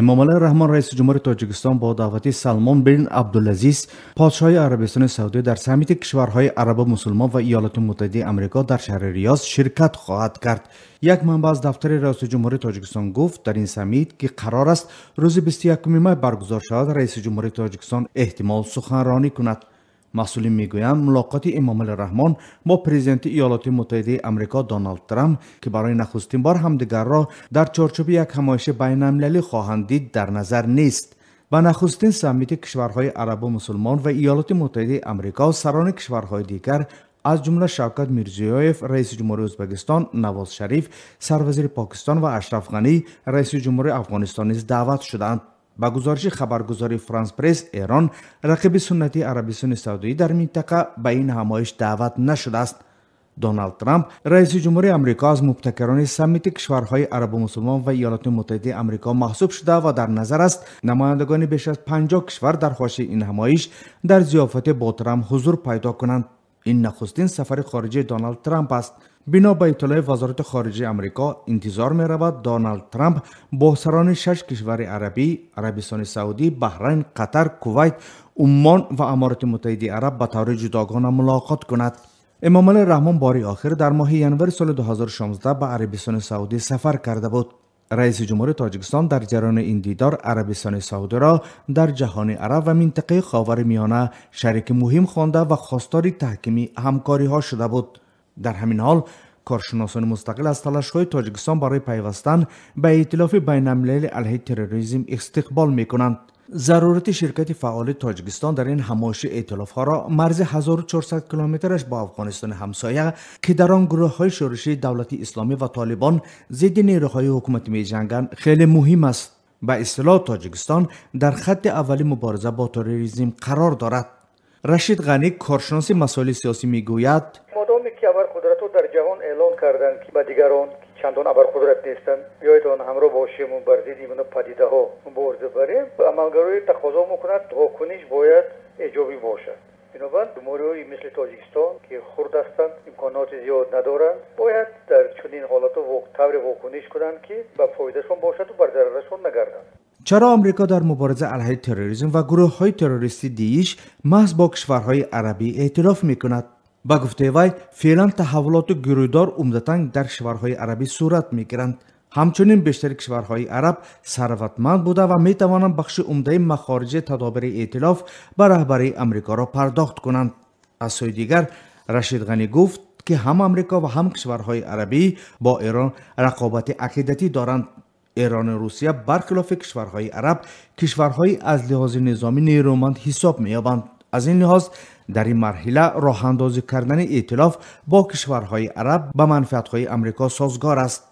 Эмомалӣ Раҳмон, раиси ҷумҳури Тоҷикистон, бо даъвати Салмон бин Абдулазиз, подшоҳи Арабистони Саудӣ, дар саммити кишварҳои арабу мусулмон ва Иёлоти Муттаҳидаи Амрико дар шаҳри Риёз ширкат хоҳад кард. Як манбаъ аз дафтари раёсати ҷумҳурии Тоҷикистон гуфт, дар ин саммит, ки қарор аст рӯзи 21 май баргузор шавад, раиси ҷумҳурии Тоҷикистон эҳтимол суханронӣ кунад. Масъулин мегӯянд, мулоқоти Эмомалӣ Раҳмон бо президенти Иёлоти Муттаҳидаи Амрико Доналд Трамп, ки барои нахустин бор ҳамдигарро дар чорчӯби як ҳамоиши байналмилалӣ хоҳанд дид, дар назар нест. Ба нахустин саммити кишварҳои арабу мусулмон ва Иёлоти Муттаҳидаи Амрико сарони кишварҳои дигар, аз ҷумла Шавкат Мирзиёев, раиси ҷумҳури Ӯзбекистон, Навоз Шариф, сарвазири Покистон ва Ашраф Ғанӣ, раиси ҷумҳури Афғонистон низ даъват шудаанд. Ба гузориши хабаргузории Франс Пресс, Эрон, рақиби суннатии Арабистони Саудӣ дар минтақа, ба ин ҳамоиш даъват нашудааст. Доналд Трамп, раиси ҷумҳури Амрико, аз мубтакарони саммити кишварҳои арабу мусулмон ва Иёлоти Муттаҳидаи Амрико маҳсуб шуда ва дар назар аст, намояндагони беш аз 50 кишвар дар ҳошияи ин ҳамоиш дар зиёфате бо Трамп ҳузур пайдо кунанд. Ин нахустин сафари хориҷии Доналд Трамп аст. Бино ба иттилои Вазорати хориҷаи Амрико, интизор меравад, Доналд Трамп бо сарони шаш кишвари арабӣ: Арабистони Саудӣ, Баҳрайн, Қатар, Кувайт, Уммон ва Аморати Муттаҳидаи Араб ба таври ҷудогона мулоқот кунад. Эмомалӣ Раҳмон бори охир дар моҳи январи соли 2016 ба Арабистони Саудӣ сафар карда буд. Раиси ҷумҳури Тоҷикистон дар ҷараёни ин дидор Арабистони Саудиро дар ҷаҳони араб ва минтақаи Ховари Миёна шарики муҳим хонда ва хостори таҳкими ҳамкориҳо шуда буд. Дар ҳамин ҳол, коршиносони мустақил аз талашҳои Тоҷикистон барои пайвастан ба эътилофи байналмилалии алайҳи терроризм истиқбол мекунанд. Зарурати ширкати фаъоли Тоҷикистон дар ин ҳамоиши эътилофҳоро марзи 1400 километраш бо Афғонистони ҳамсоя, ки дар он гурӯҳҳои шӯришии Давлати Исломӣ ва Толибон зидди нерӯҳои ҳукуматӣ меҷанганд, хеле муҳим аст. Ба истилоҳ, Тоҷикистон дар хатти аввали мубориза бо терроризм қарор дорад. Рашид Ғанӣ, коршиноси масоили сиёсӣ, мегӯяд: Модоме ки абарқудратҳо дар ҷаҳон эълон карданд, ки ба дигарон, ки чандон абарқудрат нестанд, биёед он ҳамроҳ бошем ва бар зидди ин падидаҳо мубориза барем, амалгароӣ тақозо мекунад, вокуниш бояд эҷобӣ бошад. Бинобар ҷумҳуриҳои мисли Тоҷикистон, ки хурд ҳастанд, имконоти зиёд надоранд, бояд дар чунин ҳолатҳо тавре вокуниш кунанд, ки ба фоидашон бошаду бар зарарашон нагарданд. Чаро Амрико дар мубориза алайҳи терроризм ва гурӯҳҳои террористии ДИИШ маҳз бо кишварҳои арабӣ эътилоф мекунад? Ба гуфтаи вай, феълан таҳаввулоти гурӯҳдор умдатан дар кишварҳои арабӣ сурат мегиранд. Ҳамчунин бештари кишварҳои араб сарватманд буда ва метавонанд бахши умдаи махориҷи тадобири эътилоф ба раҳбарии Амрикоро пардохт кунанд. Аз сӯи дигар, Рашид Ғанӣ гуфт, ки ҳам Амрико ва ҳам кишварҳои арабӣ бо Эрон рақобати ақидатӣ доранд. Эрону Русия, бархилофи кишварҳои араб, кишварҳои аз лиҳози низомӣ нерӯманд ҳисоб меёбанд. Аз ин лиҳоз, дар ин марҳила роҳандозӣ кардани эътилоф бо кишварҳои араб ба манфиатҳои Амрико созгор аст.